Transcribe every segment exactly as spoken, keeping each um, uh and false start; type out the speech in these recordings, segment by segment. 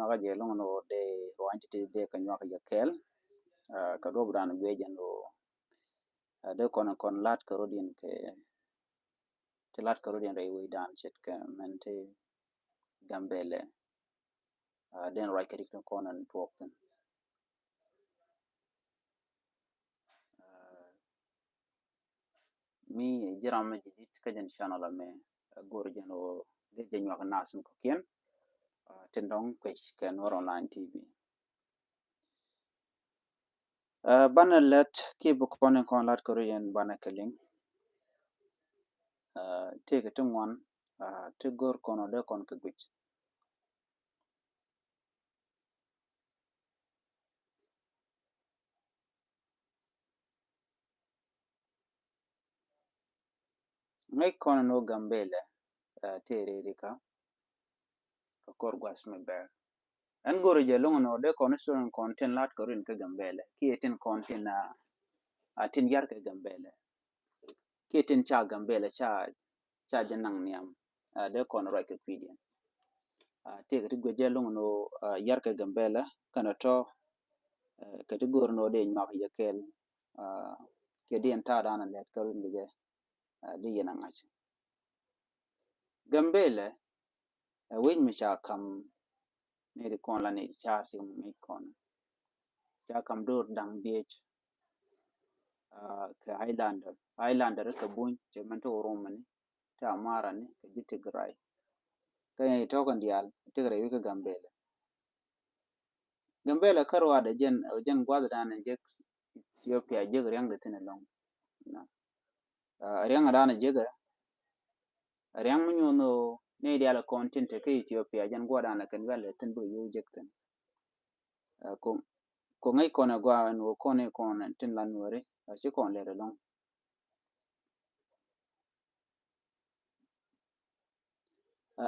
Nyuak jɛ lɔŋ ni wä dee ruany ti ti dee kɛ nyuak jɛ kɛɛl. Kɛ duɔp dan guiɛ jɛ ni wä dee kɔn kɔn lat kɛ rot in kɛ ti lat kɛ rot in rɛy wec dan ce̱tkɛ mɛn ti Gambɛlɛ. Den ruac kɛ rik ni kɔn in tuɔk thin. Mi ji̱ ram mi ji̱ dit kä jɛn channel amɛ go̱r jɛn wä dee jɛ nyuak nasin kɔkiɛn. Tin dɔŋ kuec kɛ Nuer Online T V. Banɛ lɛt ki bi kɔn in kɔn lat kɛ rot in banɛ kɛ liŋ. Tëëkɛ ti ŋuan ti go̱r kɔn wä dee kɔn kɛ guic. Ŋäc kɔn ni wä Gambɛlɛ tëë rɛy rikä kɛ kɔr gua̱th mi bɛr. Ɛn go̱rɛ jɛ lo̱ŋ ni wä dee kɔn ni story kɔn tin lat kɛ rin kä Gambɛlɛ kiɛ tin kɔn tin a tin yar kɛ Gambɛlɛ. Kiɛ tin ca Gambɛlɛ ca ca jɛ naŋ nhiam dee kɔn ruac kɛ kui̱diɛn. Tëëkɛ ti guic jɛ lo̱ŋ ni wä yar kɛ Gambɛlɛ kɛnɛ tɔ kɛ ti go̱r ni wä dee nyuak yɛ kɛɛl. Kɛ diɛn ta̱a̱ dan a lɛt kä rin bi jɛ di yɛn a ŋa̱c. Gambɛlɛ ɛ wec mi ca kam ni di kɔn la ni car ci mi kɔn ca kam dor daŋ dhiec. Kɛ Highlander, Highlander kɛ buny cɛ mɛn ti Oromani, ti Amarani kɛ ji̱ Tigray. Kä ni tɔkɛn diaal Tigray wi̱c kä Gambɛlɛ. Gambɛlɛ kä ruaadɛ jɛn jɛn gua̱th dan jek Ethiopia jek riaŋdɛ thin ɛlɔŋ. Riaŋ dan jek riaŋ mi nyuɔn ni diaal kɔn tin te kä Ethiopia jɛn gua̱th dan kɛn bɛl thin bi yo̱w jek thin. Ko ŋäc kɔn ɛ gua̱a̱ ɛn wä kɔn ɛ kɔn tin la Nuɛri a ci kɔn lɛr ɛlɔŋ.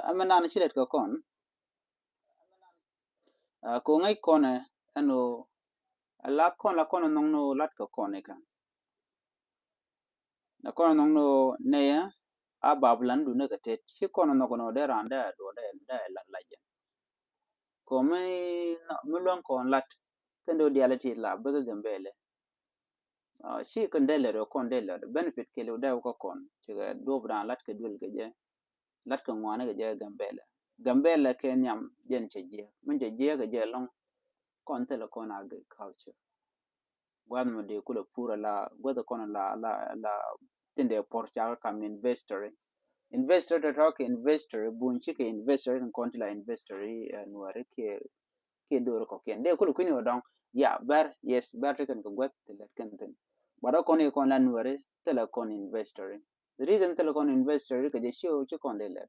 Ɛmɛ nan ci lɛt kɛ kɔn. Ko ŋäc kɔn ɛ ɛn wä a la kɔn la kɔn ɛ nhɔŋ ni wä lat kɛ kɔn ɛ kan. Na kɔn nhɔk ni nɛyɛ a bap lan duni kɛ tet ci kɔn nhɔk ni dee ran dee a duɔ dee dee lat la jɛn. Kɔ mi mi luäŋ kɔn lat kɛn dee diali ti la bek Gambɛlɛ. Ci kɛn dee lɛt kɔn dee lɛt benefit kɛl dee wä kä kɔn cikɛ duɔp ran lat kɛ duel kɛ jɛ. Lat kɛ ŋuani kɛ jɛ Gambɛlɛ. Gambɛlɛ kɛ nhiam jɛn cɛ jiɛ min cɛ jiɛ kɛ jɛ lɔŋ. Kɔn thilɛ kɔn agriculture. Gua̱th mi dee kulɛ pur ala gua̱th kɔn ala ala ala tindɛ pɔr cakɛ kam investor. Investor tɔtɔ kɛ investor buny cikɛ investor in kɔn ti la investor Nuɛri kiɛ kiɛ dor kɔkiɛn dee kulɛ kuini wä dɔŋ. Ya bɛr yes bɛr ti kɛn kɛ gua̱th ti lɛt kɛn thin. But kɔn ikɔn la Nuɛri thilɛ kɔn investor. The reason thilɛ kɔn investor kɛ jɛ ci ci kɔn dee lɛt.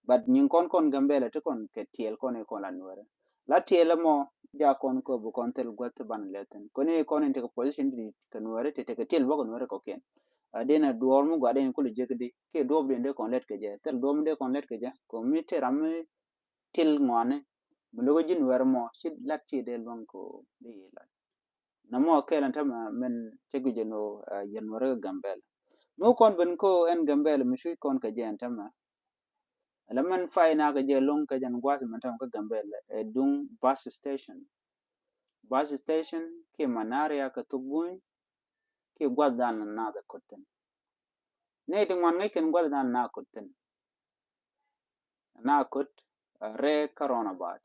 But nyin kɔn kɔn Gambɛlɛ ti kɔn kɛ tiɛl kɔn ikɔn la Nuɛri. La tiɛl mɔ ja kɔn kɔ bi kɔn thil gua̱th ti ban lɛthin kɔn ikɔn in tekɛ position ti kɛ Nuɛri ti tekɛ tiɛl bä kɛ Nuɛri kɔkiɛn. A den a duɔr mi gua den kulɛ jek di kiɛ duɔp den dee kɔn lɛt kɛ jɛ thil duɔp mi dee kɔn lɛt kɛ jɛ kɔ mi ti ram mi til ŋuani mi lo̱k ji̱ Nuɛri mɔ ci lat ci dee luäŋ kɔ di lat. Nɔmɔ kɛɛl ɛn tämɛ mɛn cɛ guic ɛn ɣöö yɛn wä rɛ kɛ Gambɛlɛ. Mi wä kɔn ben kä ɛn Gambɛlɛ mi cuc kɔn kɛ jɛ ɛn tämɛ. Ɛlɛ mɛn fay na kɛ jɛ loŋ kɛ jɛn gua̱th mɛn tämɛ kä Gambɛlɛ ɛ duŋ bus station. Bus station kiɛ manaria kɛ thuk buny kiɛ gua̱th dan na nath ɛ kot thin. Ni ti ŋuan ŋäc kɛn gua̱th dan na kot thin. Na kot rɛ kä roundabout.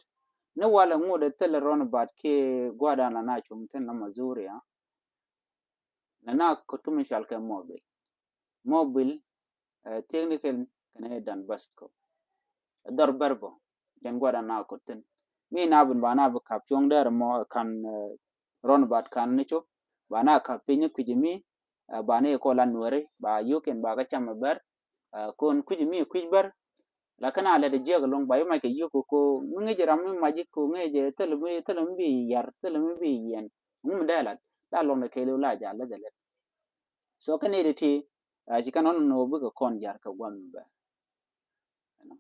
Ni walɛ ŋut ɛ thilɛ roundabout kiɛ gua̱dan la na cuŋ thin la Mazuria. Na na kot kä mi cual kɛ Mobil. Mobil thiek ni kɛn kɛn ɛ Dan Basco. Ɛ dhɔr bɛr bɔ jɛn gua̱dan na kot thin. Mi na bin ba na bi kap cuɔ̱ŋ dɛr mɔ kan roundabout kan ni cop ba na kap piny kui̱c mi. Ba ni kɔ la Nuɛri ba yio̱k in ba kä cam bɛr. Kon kui̱c mi kui̱c bɛr. Lakin a lɛt jiɛk loŋ ba yi mac kɛ yio̱k ko mi ŋi̱c ram mi mac ko ŋi̱c thil mi thil mi bi yar thil mi bi yɛn. Ŋum dee lat da loŋ de kɛɛliw la ja lɛ dee lɛt. So kɛ ni di ti a ci kɛn ɔn ni wä bikɛ kɔn jar kɛ guam mi bɛ.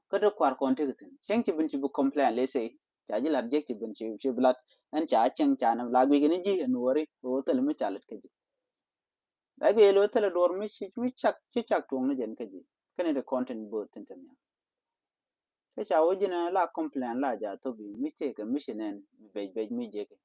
Kä ti kuar kɔn ti kɛ thin cieŋ ci bin ci bi complain lɛ sey ca ji̱ lat jiɛk ci bin ci ci bi lat. Ɛn ca cieŋ ca ni la guic kɛ ni ji̱ ɛn wä ri wä thil mi ca lɛt kɛ ji̱. Ɛ guic lɛ wä thil ɛ duɔr mi ci mi cak ci cak tuɔŋ ni jɛn kɛ ji̱ kɛ ni di kɔn tin bo̱o̱th tin te nhiam. Kä ca wä ji̱n la complain la ja thop i̱ mi cɛ kɛ mi ci nɛn mi bec bec mi jek i̱.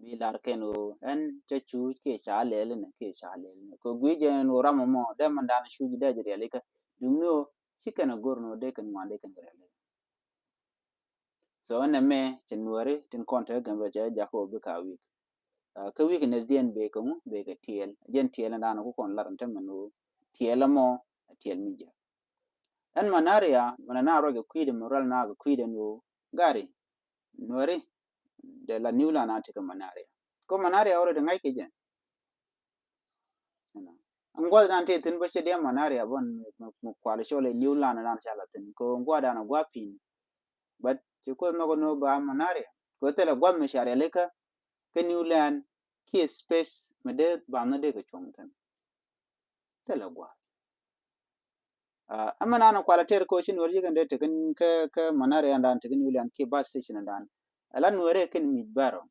Bi lar kɛn ɣöö ɛn cä cuuc kiɛ ca lɛl inɛ kiɛ ca lɛl inɛ kɛ gui̱c jɛ ɛn ɣöö ram ɛmɔ dee mɛn dan cuuc dee jɛ riɛl ikä. Duŋni ɣöö ci kɛn ɛ go̱r ni ɣöö dee kɛn ŋuan dee kɛn riɛl ikä. So ɛn ɛmɛ cɛ nuääri tin kɔn te Gambɛl cɛ jakä ɣöö bikɛ a wi̱i̱k. Kä wi̱i̱k nɛth diɛn bekɛ ŋu bekɛ tiɛɛl jɛn tiɛɛl ni dan ku kɔn lar ni te mɛn ɣöö tiɛɛl ɛmɔ a tiɛɛl mi jiäk. Ɛn malaria mɛn na ruac kɛ kui̱dɛ mɛn rual na kɛ kui̱dɛ ni ɣöö gari nuääri dee la niw la na tekɛ malaria. Kä malaria already ŋa̱c kɛ jɛ. Ɛn gua̱th dan ti thi̱n bä cɛ diɛ malaria bä mi kual cɔl ɛ niw la na dan ca la thi̱n kɛ ɣöö gua̱th dan a gua̱th pi̱n. But ci kuoth nhɔk ni ɣöö ba malaria kɛ ɣöö thilɛ gua̱th mi ca rialikä kä niw lɛn kiɛ space mi dee banhä dee kɛ cuɔ̱ŋ thi̱n. Thilɛ gua̱a̱th. Ɛmɛ nan kualɛ tɛr koci nuɔr yikɛn dee tekin kä kä malaria dan tekin yulian ki bus station dan. Ɛla nuɔri ɛ kɛn mi̱th bärɔ.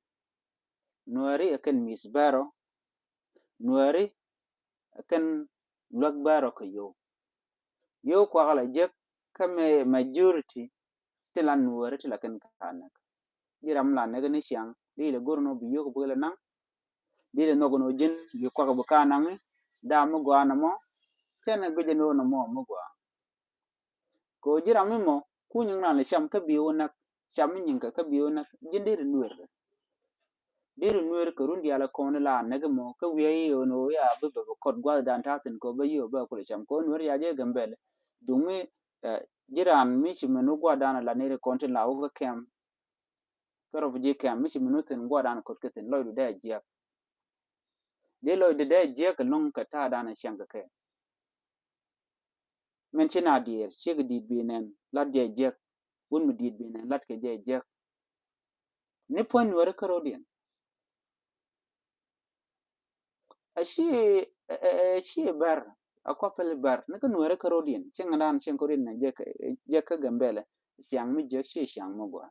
Nuɔri ɛ kɛn mi̱th bärɔ. Nuɔri ɛ kɛn luäk bärɔ kɛ yo̱w. Yo̱w kuakä la jek kä mɛ majority ti la nuɔri ti la kɛn ka näk. Ji̱ ram la näk ni ciaŋ di ilɛ go̱r ni bi yio̱k bi kɛ lɛ naŋ. Di ilɛ nhɔk ni ji̱n bi kuak bi ka naŋ. Daa mi gɔaa nɔmɔ. Cɛn guic ni wä nɔmɔ mi gɔaa. Kɛ ji̱ ram mi mɔ ku nyiŋ ran lɛ cam kä bi wä näk. Cam mi nyiŋ kɛ kä bi wä näk ji̱n di ri nuer kɛ. Di ri nuer kɛ run diaal kɔn la näk mɔ kä wiɛ yi wä ni wä ya bi bɛ bi kɔt gua̱th dan ta̱thin kɛ bä yi wä bä kulɛ cam kɛ nuer ya jɛ Gambɛl. Duŋ mi ji̱ ran mi ci mɛn wä gua̱th dan la ni ri kɔn tin la wä kä kɛm. Kä rɔ bi ji̱ kɛm mi ci mɛn wä thin gua̱th dan kɔt kä thin lɔcdu dee jiɛk. Di lɔcdu dee jiɛk kɛ luŋ kɛ ta̱a̱ dan ciɛŋ kɛ kɛ. Min ci na diɛɛr ciek di̱i̱t bi nɛn lat jɛ jiɛk. Wun mi di̱i̱t bi nɛn lat kɛ jɛ jiɛk. Ni puɔ̱ny nuɔri kä rɔ̱diɛn. A ci a ci bär a kuapɛli bär ni kä nuɔri kä rɔ̱diɛn cieŋ dan cieŋ kä rɔ̱diɛn na jɛ kä Gambɛlɛ. Ciaŋ mi jek ci ciaŋ mi gua.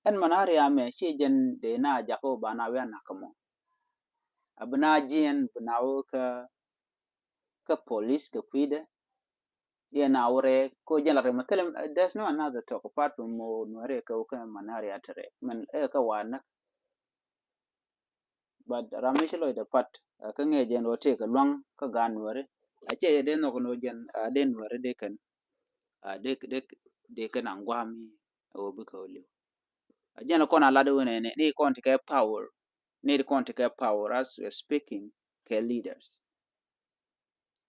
Ɛn mɛn a riamɛ ci jɛn dee na jakä wä ba na wian nakä mɔ. A bi na jiɛn bi na wä kä kä police kɛ kui̱dɛ. Yɛ na wä rɛɛ ko jɛn la rɛɛ mɛ thilɛ there's no another talk apart from mɔ nuɔrɛ kɛ wä kä mɛn a ria te rɛɛ mɛn ɛ kä wa näk. But ram mi ci lɔcdɛ pat kä ŋɛ jɛn wä tëëk luaŋ kä gaat nuɔri. A cɛ yɛ dee nhɔk ni wä jɛn a dee nuɔri dee kɛn a dee dee dee kɛn a ŋuam mi a wä bikɛ wä liw. A jɛn kɔn a lat wä nɛ ni kɔn ti kɛ power ni kɔn ti kɛ power as we speaking kɛ leaders.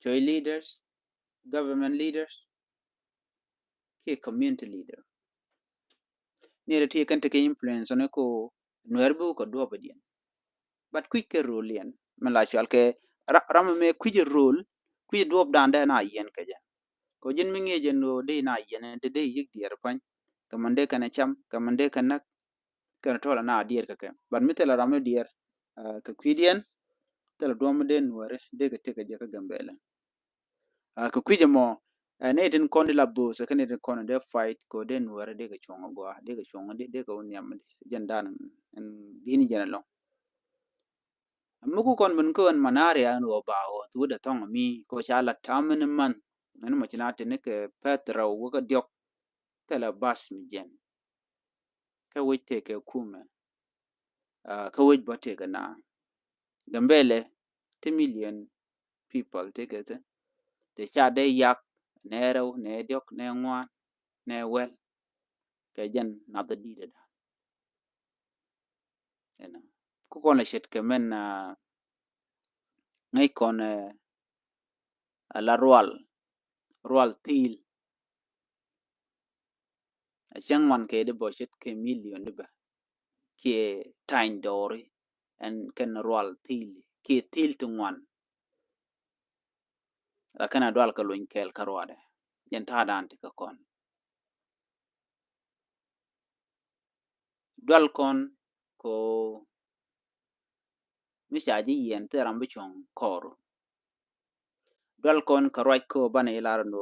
Church leaders, government leaders, kiɛ community leader. Ni ri ti kɛn ti kɛ influence ni ko nuɛr bi wä kɛ duɔp diɛn. But kui̱c kɛ role yɛn mi la cual kɛ ram mi kui̱c role kui̱c duɔp dan dee na yɛn kɛ jɛ. Ko jin mi ŋiɛ jɛ no dee na yɛn dee dee yik diɛr pany kɛ mɛn dee kɛn cam kɛ mɛn dee kɛn näk. Kɛn tɔl ana diɛɛr kɛ kɛ but mi thilɛ ram mi diɛɛr kɛ kui̱diɛn. Thilɛ duɔm mi dee nuɔri dee kɛ tekɛ jɛ kä Gambɛlɛ. Kɛ kui̱c ɛmɔ ni tin kɔn di la bo̱o̱th kɛ ni tin kɔn dee fight kɛ dee nuɔri dee kɛ cuɔ̱ŋ agɔa dee kɛ cuɔ̱ŋ dee kɛ wä nhiam jɛn dan. Gini jɛn ɛlɔŋ. Mi ku kɔn min kä ɣän manaria ɛn ɣöö ba ɣöö thuut ɛ thɔŋ mi ko ca la ta̱a̱m min man. Min mɔ ci na tini kɛ pɛth rɛw wä kä diɔk. Thilɛ bas mi jɛn. Kä wec tekɛ kumɛ kä wec bä tekɛ na. Gambɛlɛ ti million people tekɛ thin. Ti ca dee yak nɛ rɛw nɛ diɔk nɛ ŋuan nɛ wɛl. Kɛ jɛn nath di̱i̱t ɛda. Ku kɔn lɛ ce̱tkɛ mɛn ŋäc kɔn ɛ la rual rual thi̱i̱l. A cäŋ ŋuan kɛ di bɔ ce̱tkɛ million di bɛ kiɛ tany dɔɔri ɛn kɛn rual thi̱i̱l kiɛ thi̱i̱l ti ŋuan. La kɛn a dual kɛ luny kɛɛl kä ruadɛ jɛn ta̱a̱ dan ti kɛ kɔn. Dual kɔn ko mi ca ji̱ yiɛn thil ram bi cuɔ̱ŋ kɔɔru. Dual kɔn kɛ ruac ko banɛ ilar no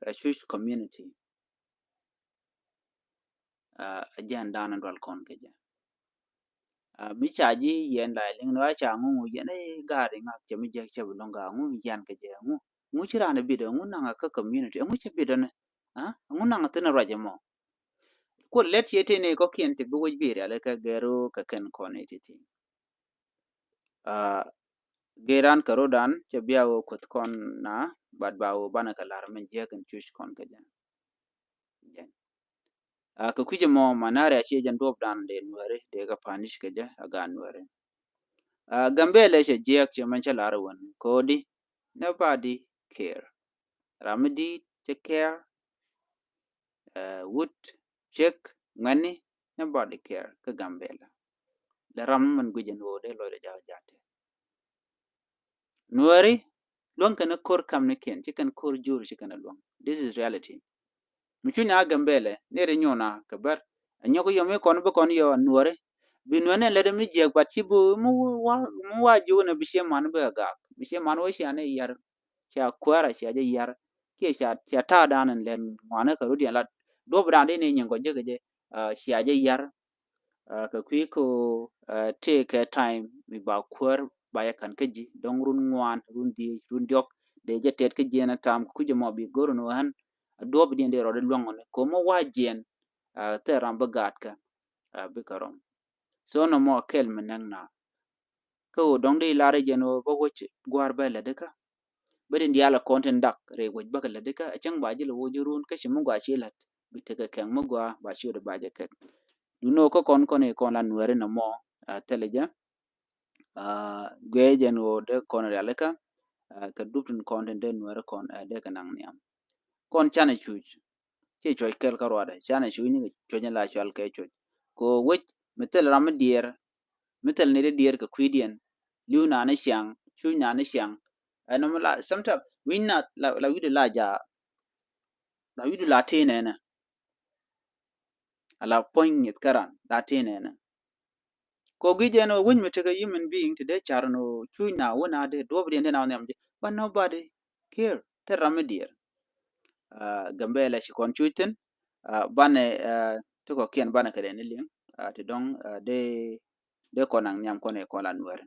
a Chuc community. A jɛn dan dual kɔn kɛ jɛ. Mi ca ji̱ yiɛn la liŋ ni wa ca ŋu ŋu yɛn ɛ gaari ŋak cɛ mi jɛ cɛ bi luŋ ga ŋu mi yiɛn kɛ jɛ ŋu. Ŋu ci raan bit ɔ, ŋu naŋ kä community, ŋu ci bit ɔ ni? Ŋu naŋ thin ruac ɛmɔ? Kuɔt lɛt ciɛ tini kɔkiɛn ti bi wec bi rial kä gɛru kä kɛn kɔn iti ti. Geran kä rodan cɛ bia wä kuth kɔn na, bat ba wä banɛ kä lar min jiɛ kɛn cuc kɔn kä jɛn. Jɛn. Kä kui̱c mɔ manari a ciɛ jɛn duɔp dan de nuɛri de kä panish kä jɛ a gan nuɛri. Gambelɛ cɛ jiɛk cɛ mɛn cɛ lar wän kodi, nobody care. Ram mi di cɛ care. Wut, cek, ŋuɛni, nobody care kä Gambelɛ. Lɛ ram min guic jɛ nuɔɔr dee lɔcdɛ ja̱a̱k ja̱a̱k tɛ. Nuɛri luäŋ kɛn ko̱r kam ni kiɛn, ci kɛn ko̱r jur, ci kɛn luäŋ. This is reality. Mi cu nyaa Gambelɛ ni ri nyuna kɛ bär. A nyɔk yɔm ikɔn bi kɔn yɔ nuɛri. Bi nuɛni lɛ di mi jiɛk bat ci bi mi wa, mi wa jiw ni bi cie man bi a gak. Bi cie man wä cia ni yar. Cia kuäärä cia jɛ yar. Kiɛ cia, cia ta̱a̱ dan in lɛn ŋuani kɛ rut yɛn la duɔp dan di ni nyin kɔ jek jɛ. Cia jɛ yar. Kɛ kui̱ ko tëë kɛ time mi ba kuäär ba yɛ ka̱n kä ji̱ dɔ̱ŋ run ŋuan, run dhiec, run diɔk. Dee jɛ tɛt kä jiɛn a tam kɛ kui̱ jɛ mɔ bi go̱r ni ɣän. A duɔp diɛn di rɔɔd di luäŋ ni ko mɔ wa jiɛn. Thil ram bi gaat kä bikɛ rɔm. So nɔmɔ kɛl mi näk na. Kä ɣöö dɔ̱ŋ di lar jɛn ɣöö bä wec gua̱a̱r bä lätdi kä. Bä din diaal a kɔn tin dak rɛy wec bäkɛ lätdi kä a cäŋ ba ji̱ lɛ wec run kä ci mi gɔaa ci lät bi tekɛ kɛŋ mi gɔaa ba ci wet ba jɛ kɛk. Duno kä kɔn kɔn i̱ kɔn la nuɛri nɔmɔ a thilɛ jɛ. Guɛ jɛn ɣöö dee kɔn rialikä kɛ dup tin kɔn tin dee nuɛri kɔn dee kɛ naŋ nhiam. Kɔn canɛ cuc. Ci cuɔc kɛl kä ruadɛ canɛ cuc ni kɛ cuɔc ni la cual kɛ cuɔc. Ko wec mi thil ram mi diɛɛr mi thil ni di diɛɛr kɛ kui̱diɛn. Li̱w nani ciaŋ, cuc nani ciaŋ. Ɛn mi la sometimes wi̱ny na la wi̱du la ja la wi̱du la ti nɛnɛ. Ala puɔ̱ny nyith kä ran la ti nɛnɛ. Ko gi̱c ɛn ɣöö wi̱ny mi tekɛ human being ti dee car ɛn ɣöö cuc na wä na dee duɔ̱p diɛn dee na wä nhiam jɛ. But nobody care. Thil ram mi diɛɛr. Gambelɛ ci kɔn cuc thin. Banɛ ti kɔ̱kiɛn banɛ kɛ dee ni liŋ ti dɔ̱ŋ dee dee kɔn naŋ nhiam kɔn ɛ kɔn la nuɛri.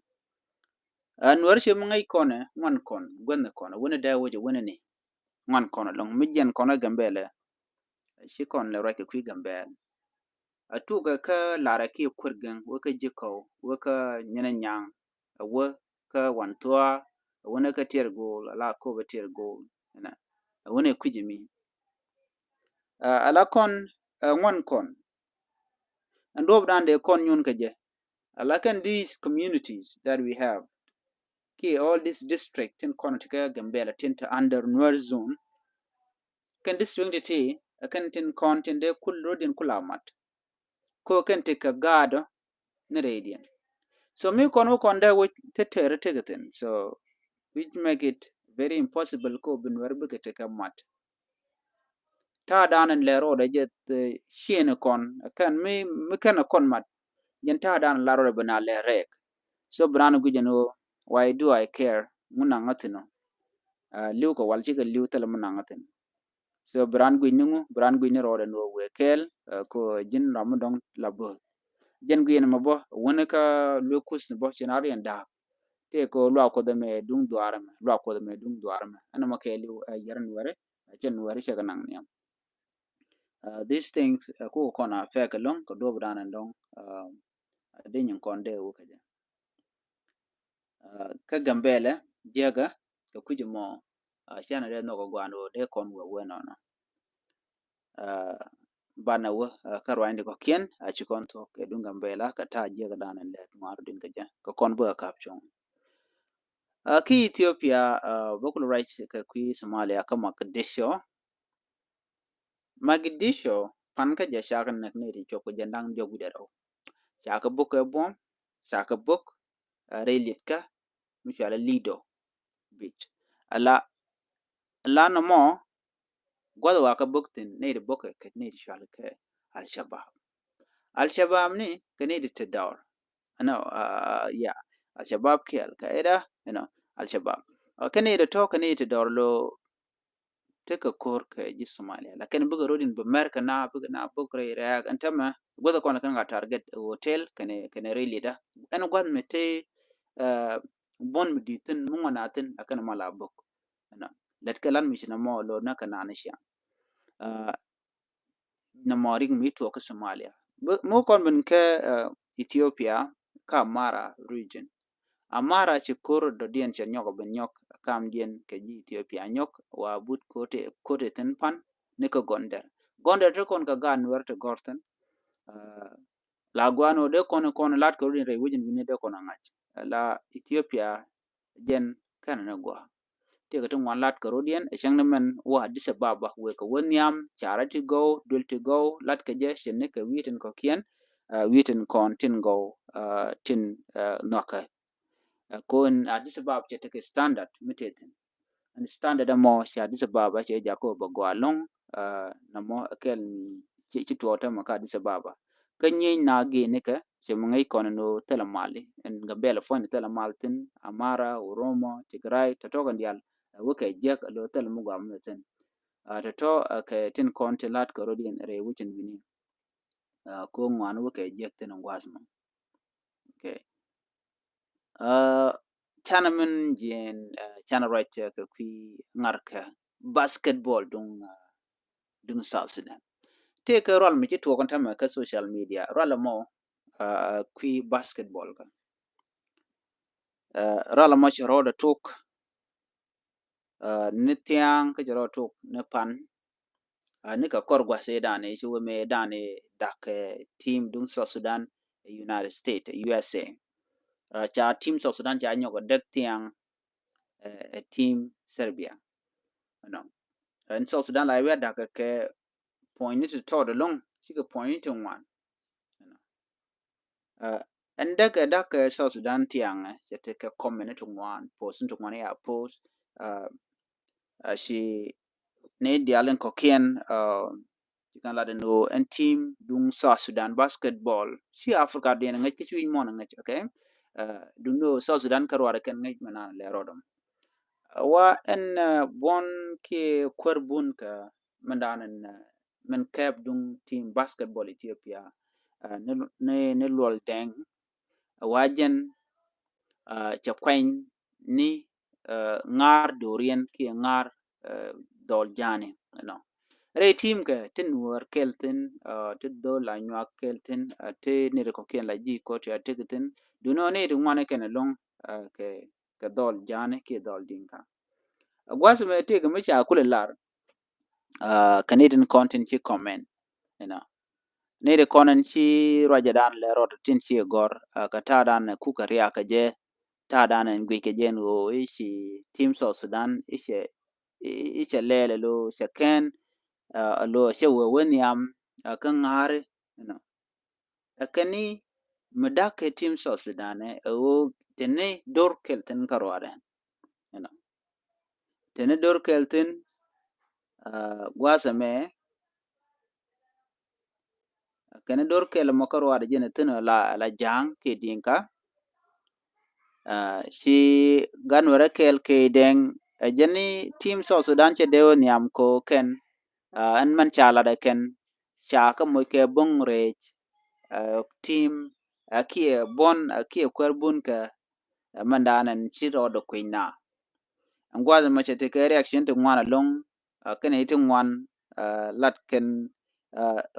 Nuɛri ci mi ŋäc kɔn ɛ ŋuan kɔn guänh kɔn wänɛ dee wec wänɛ ni. Ŋuan kɔn ɛlɔ̱ŋ mi jiɛn kɔn ɛ Gambelɛ. Ci kɔn lɛ ruac kɛ kui̱ Gambɛl. A tukɛ kä larɛ kiɛ kuer gɛŋ wä kä ji̱ kɔw wä kä nyinɛ nyaŋ. A wä kä wan thua a wä ni kä tiɛr go̱o̱l a la kop a tiɛr go̱o̱l. Ɛnɛ a wä ni kui̱ ji̱ mi. A la kɔn ɛ ŋuan kɔn. Ɛn duɔp dan dee kɔn nyun kɛ jɛ. A la kɛn these communities that we have kiɛ all this district tin kɔn ti kä Gambelɛ tin ti under Nuer zone. Kɛn district ti ti kɛn tin kɔn tin dee kul rodiɛn kul a mat. Ko kɛn ti kɛ gaadɔ ni rɛydiɛn. So mi kɔn wä kɔn dee wä te tɛɛr tekɛ thin. So which make it very impossible ko bi Nuɛr bikɛ tekɛ mat. Ta̱a̱ dan in lɛ rɔɔdɛ jɛ ciëën kɔn kɛn mi mi kɛn kɔn mat. Jɛn ta̱a̱ dan in la rɔɔdɛ bi na lɛ rɛɛk. So bi ran guic ɛn ɣöö why do I care? Ŋun naŋ ŋä thin ɔ. Li̱w kɛ wal cikɛ li̱w thilɛ mi naŋ ŋä thin. So bi ran guic ni ŋu, bi ran guic ni rɔɔdɛ ni wee kɛɛl ko ji̱n ram mi dɔ̱ŋ la böth. Jɛn guic ni mɛ bä wuni kä luek kuth ni bä ci na riɛn da̱a̱k. Tëë ko luak kuoth ɛmɛ duŋ dhuaar ɛmɛ, luak kuoth ɛmɛ duŋ dhuaar ɛmɛ. Ɛn ɛmɔ kɛɛl i̱ yɛr nuɛri, cɛ nuɛri cɛ kɛ naŋ nhiam. These things ko kɔn a fɛk ɛlɔ̱ŋ kɛ duɔp dan ɛn dɔ̱ŋ. Di nyin kɔn dee wä kɛ jɛ. Kä Gambɛlɛ jiäkä kɛ kui̱c mɔ cianɛ dee nhɔk ɛ guan wä dee kɔn wä wä nɔnɔ. Banɛ wä kä ruanydi kɔ̱kiɛn a ci kɔn thuɔ̱k kɛ duŋ Gambɛlɛ kɛ ta̱a̱ jiäkä danɛ lɛt ŋuan rudin kɛ jɛ kɛ kɔn bä kap cuɔ̱ŋ. Ki Ethiopia bä kul ruac kɛ kui̱ Somalia kä Mogadishu. Mogadishu pan kä jɛ cakɛ näk ni ri cuɔp kɛ jɛ da̱ŋ diɔk wi̱dɛ rɛw. Cakɛ buk kɛ buɔ̱m, cakɛ buk rɛy lietkä mi cualɛ Lido beach. Ala ala nɔmɔ guath wa kä buk thin ni ri buk kɛ ni ri cualɛ kɛ Al-Shabaab. Al-Shabaab ni kɛ ni ri ti dɔr. Ɛnɔ ya Al-Shabaab kiɛl kɛ ida ɛnɔ Al-Shabaab. Kɛ ni ri tɔ kɛ ni ri ti dɔr lo tekɛ ko̱r kɛ ji̱ Somalia. Lakin bikɛ ro̱d in bi mɛr kɛ na bikɛ na bok rɛy rɛɛk ɛn tämɛ guäth kɔn kɛn ka target hotel kɛnɛ kɛnɛ rɛy liɛda. Ɛn gua̱th mi te buɔ̱n mi di̱th thin mi ŋuan a thin a kɛn mal a bok. Ɛnɔ Lät kɛ lat mi ci nɔmɔ lo̱r nä kɛ naan ciaŋ. Nɔmɔ rik mi tuɔk kä Somalia. Mi wä kɔn ben kä Ethiopia kä Amara region. Amara ci ko̱r dɔ̱diɛn cɛ nyɔk ben nyɔk kamdiɛn kɛ ji̱ Ethiopia nyɔk wa but kote kote thin pan ni kä Gondar. Gondar te kɔn kä gaat Nuɛr te gɔr thin. La guan wä dee kɔn kɔn lat kɛ rudin rɛy wecin wini dee kɔn a ŋa̱c la Ethiopia jɛn kɛn ni gua. Tëëkɛ ti ŋuan lat kɛ rodiɛn ɛ cäŋ ni mɛn wä Addis Ababa wëë kɛ wä nhiam carɛ ti gɔw duel ti gɔw lat kɛ jɛ cin ni kɛ wi̱i̱ tin kɔ̱kiɛn wi̱i̱ tin kɔn tin gɔw tin nhɔakɛ. Ko in Addis Ababa cɛ tekɛ standard mi tëë thin. Ɛn standard ɛmɔ ci Addis Ababa cɛ jakɔ bɛ gɔaa lo̱ŋ. Nɔmɔ kɛl ci tuɔɔk tɛmɛ kä Addis Ababa. Kä nyieny na gee nikɛ cɛ mi ŋäc kɔn ni thilɛ mal in Gambɛla puɔ̱ny ni thilɛ mal thin Amara, Oromo, Tigray tɔtɔk in dial. Wekɛ jiäk lo thilɛ mi gɔaa mi thin. Tɔtɔ kɛ tin kɔn ti lat kɛ rodiɛn rɛy wecin wini. Ko ŋuan wekɛ jiäk thin in gua̱a̱th mɔ. Okay. Canɛ min jiɛn canɛ ruac kɛ kui̱ ŋa̱rkɛ basketball duŋ duŋ South Sudan. Tëëkɛ rual mi ci tuɔk in tämɛ kä social media rual ɛmɔ kui̱ basketball kä rual ɛmɔ ci rɔɔdɛ tok ni thia̱a̱ŋ kä ci rɔɔdɛ tok ni pan. Ni kɛ kɔr gua̱th ëë dan ëë ci wee mëë dan ëë da̱k kɛ team duŋ South Sudan ɛ United States ɛ U S A. Ca team South Sudan ca nyɔk ɛ däk thia̱a̱ŋ ɛ team Serbia. Ɛnɔ ɛn South Sudan la wi̱i̱ a da̱k kɛ puɔ̱ny ni ti tɔɔt ɛlɔ̱ŋ cikɛ puɔ̱ny ni ti ŋuan. Ɛn däk ɛ da̱k kɛ South Sudan thiaŋɛ cɛ ti kɛ kɔmɛ ni ti ŋuan post ni ti ŋuan ya post. Ci ni dial in kɔkiɛn ci kan lat in ɣöö ɛn team duŋ South Sudan basketball ci Africa diɛn ŋäc kä ci wi̱c muɔn ŋäc. Okay. Duŋ ni ɣöö South Sudan kä ruaadɛ kɛn ŋäc mɛ naan lɛ rɔɔdɔm. Wa ɛn buɔn kiɛ kuäär bun kä mɛn daan ɛn mɛn kɛɛp duŋ team basketball Ethiopia ni ni Luɔl Dɛŋ. Wa jɛn cɛ kuany ni ŋa̱r do̱riɛn kiɛ ŋa̱r dhɔl ja̱a̱ni. Ɛnɔ rɛy team kɛ ti Nuɔr kɛl thi̱n ti dhol la nyuak kɛl thi̱n ti niri kɔkiɛn la ji̱ kɔti a tek thi̱n. Duŋ ni ɣöö ni ti ŋuan kɛn ɛlɔ̱ŋ kɛ kɛ dhɔl ja̱a̱ni kiɛ dhɔl Dinka. Gua̱th mɛ tëëkɛ mi ca kulɛ lar kɛ ni tin kɔn tin ci comment. Ɛnɔ ni ti kɔn in ci ruacɛ dan lɛ rɔɔd tin ci gɔr kɛ ta̱a̱ dan kukɛ riak kɛ jɛ ta̱a̱ dan in guic kɛ jɛ in ɣöö i̱ ci team South Sudan i̱ cɛ i̱ cɛ lɛɛl ɛ lo cɛ kɛn ɛ lo cɛ wee wee nhiam kä ŋa̱ri. Ɛnɔ ɛ kɛn ni mi da̱k kɛ team South Sudan ɛ ɣöö teni dor kɛl thi̱n kä ruaadɛ. Ɛnɔ teni dor kɛl thi̱n gua̱a̱th ɛmɛ kɛn dor kɛl mɔ kä ruaadɛ jɛn thi̱n la la ja̱a̱ŋ kɛ Dinka. Ci gan wɛrɛ kɛl kɛ Dɛŋ ɛ jɛn ni team South Sudan cɛ dee wä nhiam ko kɛn. Ɛn mɛn ca lat ɛ kɛn ca kä moc kɛ bo̱ŋ rɛc team ɛ kiɛ buɔn ɛ kiɛ kuäär bun kɛ ɛ mɛn daan ɛn ci rɔɔdɛ kui̱ny na. Ɛn gua̱a̱th ɛmɔ cɛ ti kɛ reaction ti ŋuan ɛlɔ̱ŋ kɛn iti ŋuan lat kɛn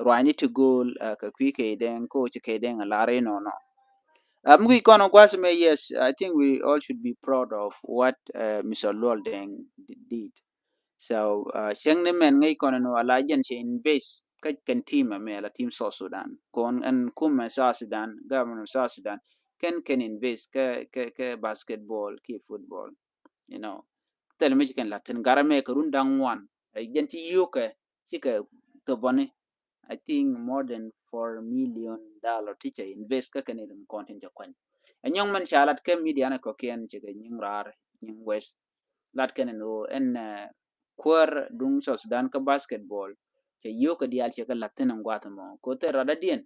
ruanyni ti go̱o̱l kɛ kui̱ kɛ Dɛŋ ko ci kɛ Dɛŋ ɛ lar inɔnɔ. Mi wi̱c kɔn gua̱a̱th ɛmɛ, yes, I think we all should be proud of what Mister Luɔl Dɛŋ did. So cäŋ ni mɛn ŋäc kɔn ɛn wala jɛn cɛ invest kä kɛn team ɛmɛ la team South Sudan kɔn ɛn kumɛ South Sudan, government of South Sudan kɛn kɛn invest kɛ kɛ kɛ basketball kiɛ football. You know thil mi ci kɛn la̱thin garɛ mɛ kɛ run da̱ŋ wan jɛn ci yio̱kɛ cikɛ thopɔni. I think more than four million dollar ti cɛ invest kä kɛn ilim kɔn tin cɛ kuany. Ɛ nyɔŋ mɛn ca lat kɛ media ni kɔkiɛn cɛ kɛ nyiŋ raar nyiŋ west lat kɛn in ɣöö ɛn kuäär duŋ South Sudan kä basketball cɛ yio̱kɛ diaal cɛ kɛ la̱thin in gua̱a̱th mɔ ko thil rat dadiɛn.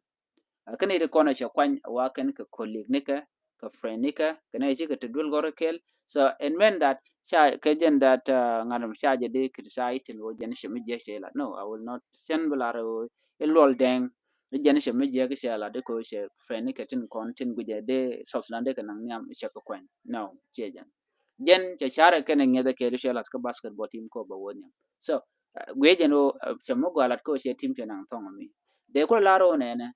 Kɛn iti kɔn cɛ kuany wa kɛn kɛ colleague nikɛ kɛ friend nikɛ kɛn ɛ cikɛ ti duel gɔr kɛl. So it mean that ca kɛ jɛn that ŋa̱t ca jɛ di criticize tin wä jɛn cɛ mi jiɛk cɛ ila. No, I will not. Cɛn bi lar wä i Luɔl Dɛŋ i jɛn cɛ mi jiɛk cɛ ila di ko cɛ friend nikɛ tin kɔn tin guijɛ di South Sudan di kɛ naŋ niam cɛ kɛ kuany. No, ciɛ jɛn. Jɛn cɛ carɛ kɛnɛ ŋiɛthɛ kɛ lu cɛ lath kä basketball team kɔ bɛ wä nhiam. So guiɛ jɛn ɣöö cɛ mi gɔaa lat kɔ cɛ team cɛ naŋ thɔŋ mi. Dee kulɛ lar ɣöö nɛnɛ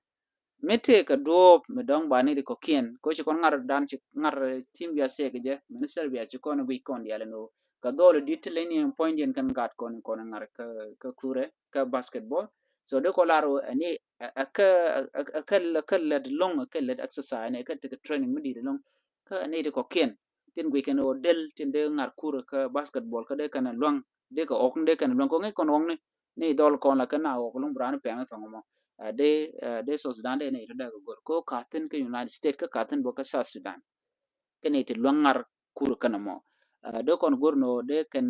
mi tëë kɛ duɔ̱ɔ̱p mi dɔ̱ŋ ba ni ri kɔ̱kiɛn kɔ ci kɔn ŋar dan ci ŋar team bia sɛk jɛ minister bia ci kɔn guic kɔn dial ni ɣöö kɛ dhɔl dit ti leny puɔ̱ny diɛn kɛn gat kɔn kɔn ŋar kä kurɛ kä basketball. So dee kɔ lar ɣöö ɛni ɛ kɛ ɛ kɛ lät loŋ ɛ kɛ lät exercise ni ɛ kɛ tekɛ training mi dit loŋ kä ɛni ti kɔ̱kiɛn tin guic kɛn ɣöö del tin dee ŋar kurɛ kä basketball kä dee kɛn luaŋ dee kɛ ɣɔk ni dee kɛn luaŋ kɔ ŋic kɔn ɣɔk ni ni dhɔl kɔn la kɛn a ɣɔk luŋ bi raan pɛn thɔŋ mɔ. Dee dee South Sudan dee ni itɔ dee kɛ gör ko ka thin kä United States kä ka thin bä kä South Sudan. Kɛn iti luaŋ ŋar kur kɛn mɔ. Dee kɔn gör ni ɣöö dee kɛn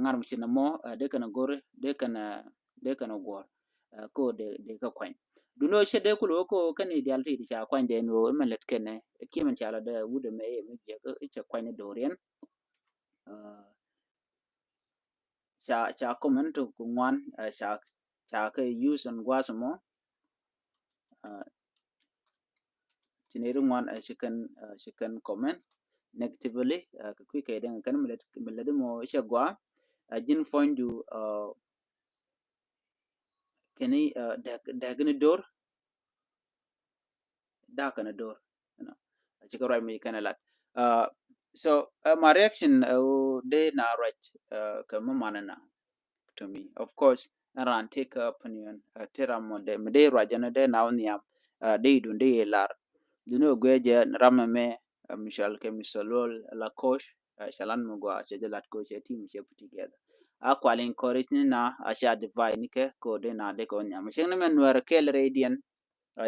ŋar mi ci ni mɔ dee kɛn gör dee kɛn dee kɛn guɔr. Ko dee dee kɛ kuany duni ɣöö cɛ dee kul ɣöö ko kɛn idial ti ti ca kuany dee ni ɣöö imɛ lät kɛn kiɛ mɛn ca la dee wut ɛmɛ iɛ mi jiɛk i̱ cɛ kuany ni do̱riɛn. Ca ca comment ti ku ŋuan ca ca kɛ use in gua̱a̱th mɔ. Ci neri ŋuan ci kɛn ci kɛn comment negatively kɛ kui̱ kɛ dɛŋ kɛn mi lɛ di mɔ cɛ gua̱a̱. Ji̱n puɔ̱nydu kɛn dɛk dɛk ni dor. Dak kɛn a dor. Cikɛ ruac mi kɛn a lat. So my reaction dee na ruac kɛ mi manɛ na to me. Of course ɛn ran take opinion ti ram mɔ dee mi dee ruac ɛn dee na wä nhiam dee idun dee ilar. Duni wä guiɛ jɛ ram mɛ mi cɔal kɛ mi soluɔl la coach. Cɛ lat mi gua cɛ jɛ lat coach cɛ team cɛ put together. A kual encourage ni na a cɛ advise ni kɛ ko dee na dee kɛ wä nhiam mi cɛŋ ni mɛ nuɛr kɛl rɛy diɛn.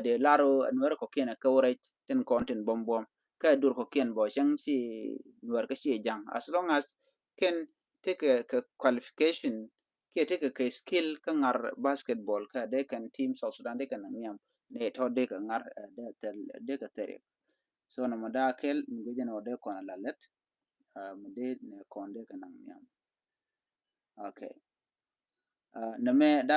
Dee lar ɣöö nuɛr kɔ̱kiɛn kä wä rɛc tin kɔn tin buɔm buɔm kä dur kɔ̱kiɛn bɔ cäŋ ci nuɛr kä ci ja̱ŋ as long as kɛn tekɛ kɛ qualification kiɛ tekɛ kɛ skill kä ŋar basketball kä dee kɛn team South Sudan dee kɛn nhiam ni tɔ dee kɛ ŋar dee kɛ thɛr. So nɔmɔ daa kɛl mi guic jɛn ɣöö dee kɔn a la lät mi dee ni kɔn dee kɛ naŋ nhiam. Okay. Nɛmɛ daa